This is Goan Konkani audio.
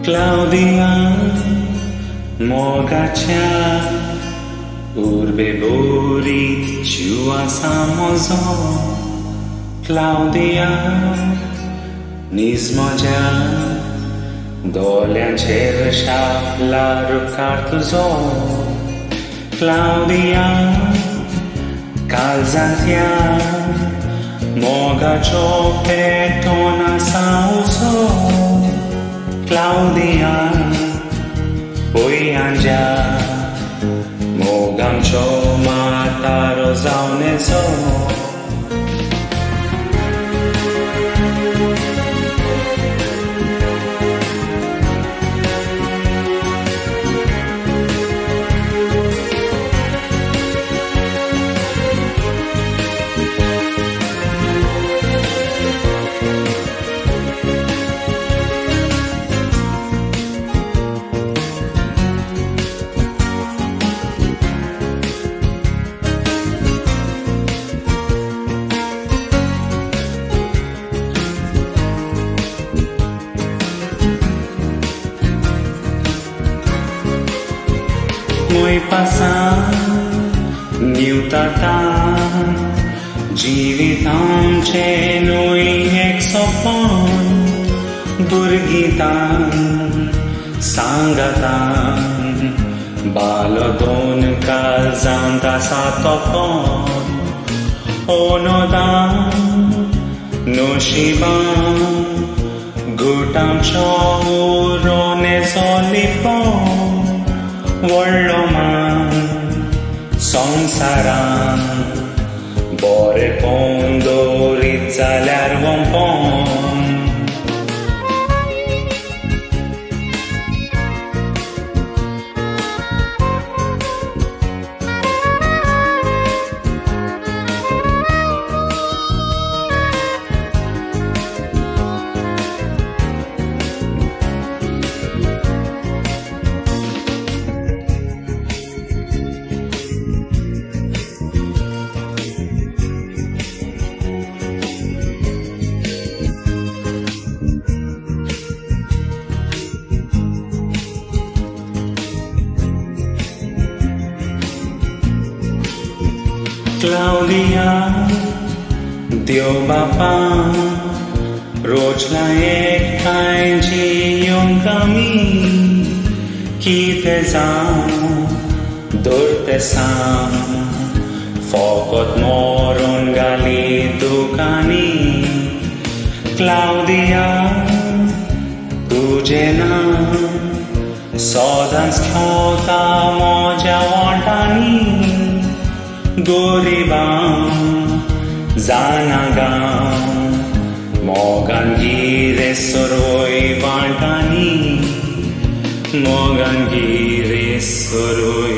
Claudia, मोगाच्या उर्बे बोरीत जीव आसा म्हजो. क्लाउडिया, नीज म्हज्या दोळ्यांचेर शापला रुखार तुजो. क्लाउडिया, काळजांतल्या मोगाचो पेटोन आसा उजो. क्लाउडिया, पळयांजा मोगांचो म्हातारो जावन येजो. Moi pasan न्यूतातान जिवितांचे न्हय एक सपन भुरगीतान सांगातान बालो दोन काळजांत आसा तोपन ओनोदान नशिबान गुटांचो उरोनेचो लिपोन व्हडलो मान संवसारान बरेपण दवरीत जाल्यार वंपन. क्लाउडिया, देव बापा रोजला एकठांय जियोंक आमी कितें जावं दवरतें सांग फकत मरून घाली दुकांनी. क्लाउडिया, तुजें नांव सदांच खेवता म्हज्या वांटांनी. गोरिबां जाना गांव मोगान गिरे सरोय वांटांनी मोगान गिरे सरोय.